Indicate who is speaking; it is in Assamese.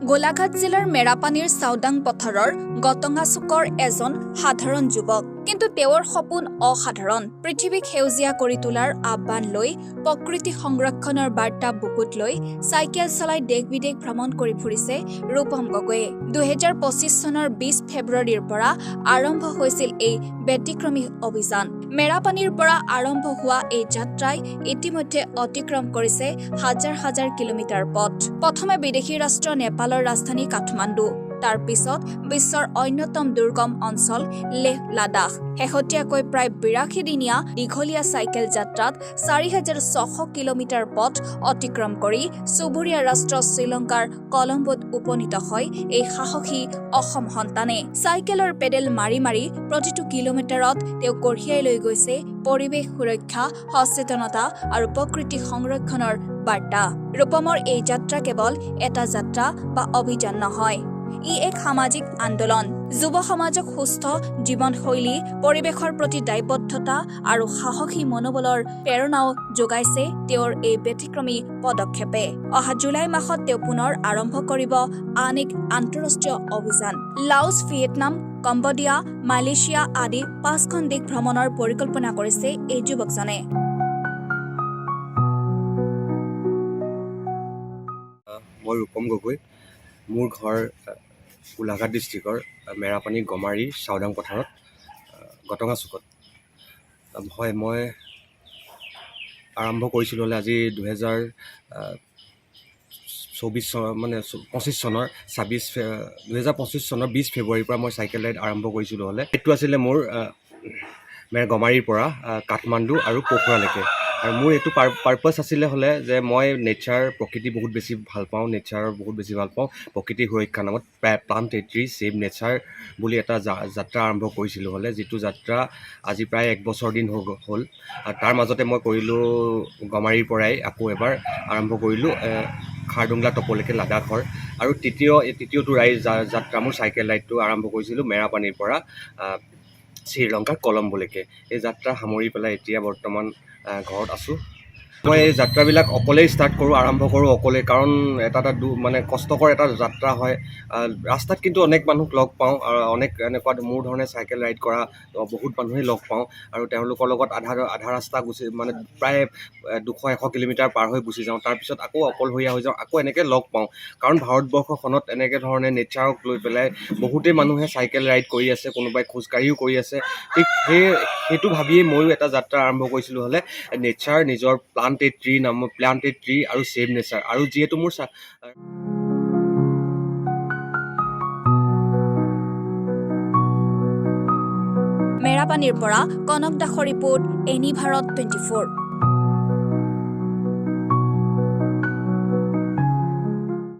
Speaker 1: গোলাঘাট জিলাৰ মেৰাপানীৰ চাওদাং পথাৰৰ গটঙা চুকৰ এজন সাধাৰণ যুৱক। কিন্তু তেওঁৰ সপোন অসাধাৰণ। পৃথিৱীক সেউজীয়া কৰি তোলাৰ আহ্বান লৈ, প্ৰকৃতি সংৰক্ষণৰ বাৰ্তা বুকুত লৈ চাইকেল চলাই দেশ বিদেশ ভ্ৰমণ কৰি ফুৰিছে ৰূপম গগৈয়ে। 2025 চনৰ 20 ফেব্ৰুৱাৰীৰ পৰা আৰম্ভ হৈছিল এই ব্যতিক্ৰমী অভিযান। মেৰাপানীৰ পৰা আৰম্ভ হোৱা এই যাত্ৰাই ইতিমধ্যে অতিক্ৰম কৰিছে হাজাৰ হাজাৰ কিলোমিটাৰ পথ। প্ৰথমে বিদেশী ৰাষ্ট্ৰ নেপালৰ ৰাজধানী কাঠমাণ্ডু, তাৰ পিছত বিশ্বৰ অন্যতম দুৰ্গম অঞ্চল লেহ লাডাখ। শেহতীয়াকৈ প্ৰায় 82 দিনীয়া দীঘলীয়া চাইকেল যাত্ৰাত 4600 কিলোমিটাৰ পথ অতিক্ৰম কৰি চুবুৰীয়া ৰাষ্ট্ৰ শ্ৰীলংকাৰ কলম্বোত উপনীত হয় এই সাহসী অসম সন্তানে। চাইকেলৰ পেডেল মাৰি মাৰি প্ৰতিটো কিলোমিটাৰত তেওঁ কঢ়িয়াই লৈ গৈছে পৰিৱেশ সুৰক্ষা, সচেতনতা আৰু প্ৰকৃতি সংৰক্ষণৰ বাৰ্তা। ৰূপমৰ এই যাত্ৰা কেৱল এটা যাত্ৰা বা অভিযান নহয়, ই এক সামাজিক আন্দোলন। যুৱ সমাজক সুস্থ জীৱনশৈলী, পৰিৱেশৰ প্ৰতি দায়বদ্ধতা আৰু সাহসী মনোবলৰ প্ৰেৰণাও যোগাইছে তেওঁৰ এই ব্যতিক্ৰমী পদক্ষেপে। অহা জুলাই মাহত তেওঁ পুনৰ আৰম্ভ কৰিব আন এক আন্তঃৰাষ্ট্ৰীয় অভিযান। লাওছ, ভিয়েটনাম, কম্বোডিয়া, মালয়েছিয়া আদি পাঁচখন দেশ ভ্ৰমণৰ পৰিকল্পনা কৰিছে এই যুৱকজনে।
Speaker 2: মই ৰূপম গগৈ। মোৰ ঘৰ গোলাঘাট ডিষ্ট্ৰিক্টৰ মেৰাপানী গমাৰি চাওদাং পথাৰত, গটঙা চুকত। হয়, মই আৰম্ভ কৰিছিলোঁ হ'লে আজি 2024 চন, মানে 25 চনৰ 26, 2025 চনৰ 20 ফেব্ৰুৱাৰীৰ পৰা মই চাইকেল ৰাইড আৰম্ভ কৰিছিলোঁ। হ'লে এইটো আছিলে মোৰ গমাৰিৰ পৰা কাঠমাণ্ডু আৰু পখৰালৈকে। আৰু মোৰ এইটো পাৰপাছ আছিলে হ'লে যে মই নেচাৰ, প্ৰকৃতি বহুত বেছি ভাল পাওঁ, নেচাৰৰ বহুত বেছি ভাল পাওঁ। প্ৰকৃতিৰ সুৰক্ষা নামত "Plant a tree, save nature" বুলি এটা যাত্ৰা আৰম্ভ কৰিছিলোঁ হ'লে, যিটো যাত্ৰা আজি প্ৰায় এক বছৰ দিন হৈ হ'ল। আৰু তাৰ মাজতে মই কৰিলোঁ, গমাৰিৰ পৰাই আকৌ এবাৰ আৰম্ভ কৰিলোঁ খাৰদুংলা টপলৈকে লাডাখৰ। আৰু তৃতীয়টো ৰাইড, যাত্ৰা, মোৰ চাইকেল ৰাইডটো আৰম্ভ কৰিছিলোঁ মেৰাপানীৰ পৰা শ্ৰীলংকাৰ কলম্বোলৈকে। এই যাত্ৰা সামৰি পেলাই এতিয়া বৰ্তমান ঘৰত আছোঁ। মই এই যাত্ৰাবিলাক অকলেই ষ্টাৰ্ট কৰোঁ, আৰম্ভ কৰোঁ অকলেই, কাৰণ এটা এটা মানে কষ্টকৰ এটা যাত্ৰা হয়। ৰাস্তাত কিন্তু অনেক মানুহক লগ পাওঁ আৰু অনেক এনেকুৱা মোৰ ধৰণে চাইকেল ৰাইড কৰা বহুত মানুহেই লগ পাওঁ আৰু তেওঁলোকৰ লগত আধা আধা ৰাস্তা গুচি, মানে প্ৰায় 200 100 কিলোমিটাৰ পাৰ হৈ গুচি যাওঁ। তাৰপিছত আকৌ অকলশৰীয়া হৈ যাওঁ, আকৌ এনেকৈ লগ পাওঁ। কাৰণ ভাৰতবৰ্ষখনত এনেকৈ ধৰণে নেচাৰক লৈ পেলাই বহুতেই মানুহে চাইকেল ৰাইড কৰি আছে, কোনোবাই খোজকাঢ়িও কৰি আছে। ঠিক সেইটো ভাবিয়েই ময়ো এটা যাত্ৰা আৰম্ভ কৰিছিলোঁ হ'লে নেচাৰ, নিজৰ প্লাণ্ট এ ট্ৰী নামৰ, প্লাণ্ট এ ট্ৰী আৰু ছেভ নেচাৰ। আৰু যিহেতু মোৰ
Speaker 1: মেৰাপানীৰ পৰা কনক দাসৰ ৰিপৰ্ট, এনি ভাৰত 24।